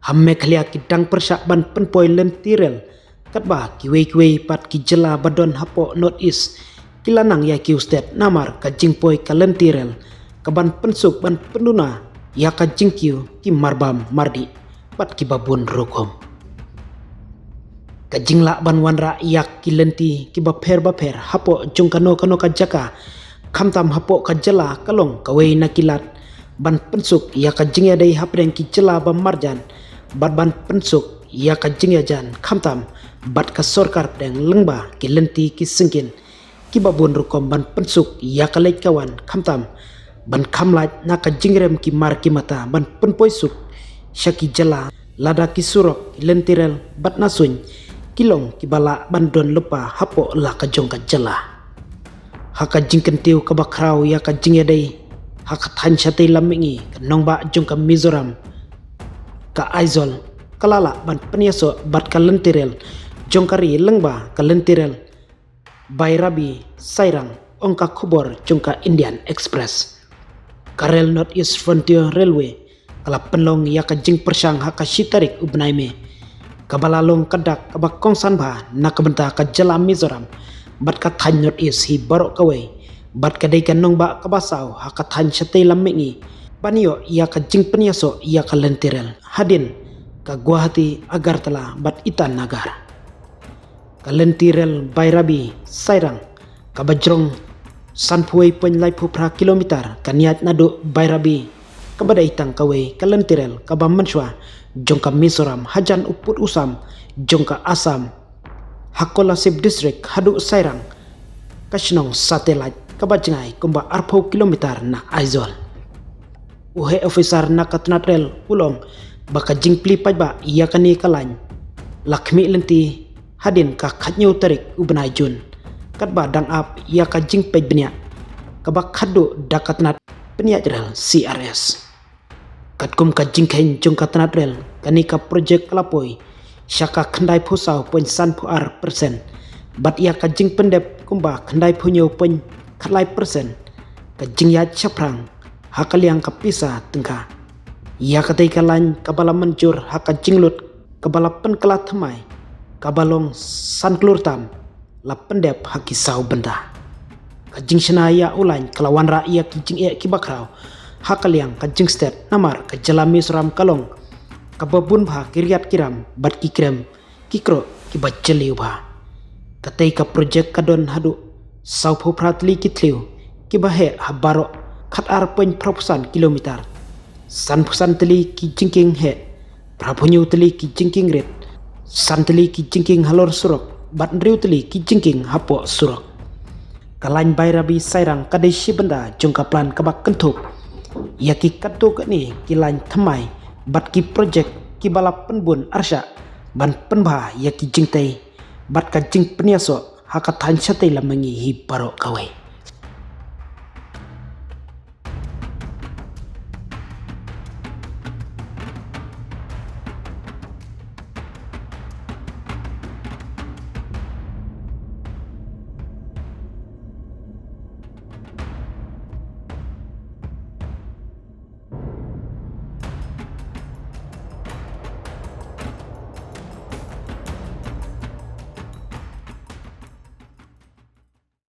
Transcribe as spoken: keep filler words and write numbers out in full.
Ha Meghalaya ki dang pyrshah ban pynpoi lynti rel, katba kiwei kiwei pat ki jylla ba don hapoh North East ki la nang ïa kiew stet namar ka jingpoi ka lynti rel ka ban pynsuk ban pynduna ïa ka jingkiew ki marbam mardih bad kiba bun rukom. Ka jinglah ban wanrah ïa ki lynti kiba pher bapher hapoh jong kano kano ka jaka, khamtam hapoh ka jylla, ka long kawei na ki lad ban pynsuk ïa ka jingïadei hapdeng ki jylla ba marjan bad ban pynsuk ïa ka jingïajan khamtam bad ka sorkar pdeng lyngba ki lynti ki syngkien kiba bun rukom ban pynsuk ïa ka leit ka wan khamtam ban kham lait na ka jingrem ki mar ki mata ban pynpoi suk sha ki jylla, lada ki surok, ki lynti rel bad na suiñ ki long kiba lah ban don lypa hapoh la ka jong ka jylla. Ha ka jingkyntiew kaba khraw ïa ka jingïadei ha ka thaiñ shatei lam mihngi, ka nongbah jong ka Mizoram, ka Aizawl, ka la lah ban pynïasoh bad ka lynti rel jong ka ri lyngba ka lynti rel Bairabi Sairang, ong ka khubor jong ka Indian Express. Ka rel North East Frontier Railway ka la pynlong ïa ka jingpyrshang ha ka shi tarik u bnai May, kaba la long ka dak kaba kongsan bha na ka bynta ka jylla Mizoram bad ka thaiñ North East hi baroh kawei, bad ka dei ka nongbah kaba saw ha ka thaiñ shatei lam mihngi ban ïoh ïa ka jingpynïasoh ïa ka lynti rel hadien ka Guwahati, Agartala bad Itanagar. Ka lynti rel Bairabi Sairang, kaba jrong sanphew wei point laiphew phra kilometer, kan ïaid naduh Bairabi, kaba dei tang kawei ka lynti rel kaba mynshuwa jong ka Mizoram hajan u pud u sam jong ka Assam, ha Kolasib District, haduh Sairang, ka shnong Satellite, kaba jngai kumba arphew kilometer na Aizawl. U heh officer na ka tnat rel u la ong ba ka jingplie paidbah ïa kane ka lain la khmih lynti hadien ka khathynñiew tarik u bnai Jun, katba dang ap ïa ka jingpeit bniah kaba khatduh da ka tnat pynïaid rel C R S. Katkum ka jingkheiñ jong ka tnat rel, kane ka projek ka la poi sha ka khyndaiphew saw point sanphew ar percent, bad ïa ka jingpyndep kumba khyndaiphew hynñiew point khatlai percent. Ka jingïaid shaphrang ha ka liang ka pisa tyngka ïa katei ka lain kaba la mynjur ha ka jinglut kaba la pynkylla thymmai, kaba long san klur tam, la pyndep ha ki saw bynta. Ka jingshna ïa u lain ka la wanrah ïa ki jingeh kiba khraw ha ka liang ka jingstet, namar ka jylla Mizoram ka long kaba bun bha ki riat ki ram bad ki krem ki kro kiba jylliew bha. Katei ka projek ka don haduh sawphew phra tylli ki thliew kiba heh ha baroh khatar point phraphew san kilometer, sanphew san tylli ki jingkieng heh, phraphew hynñiew tylli ki jingkieng rit, san tylli ki jingkieng halor surok bad hynriew tylli ki jingkieng hapoh surok. Ka lain Bairabi Sairang ka dei shi bynta jong ka plan kaba kynthup ïa ki katto katne ki lain thymmai bad ki projek kiba la pynbun arshah ban pynbha ïa ki jingtei bad ka jingpynïasoh ha ka thaiñ shatei lam mihngi hi baroh kawei.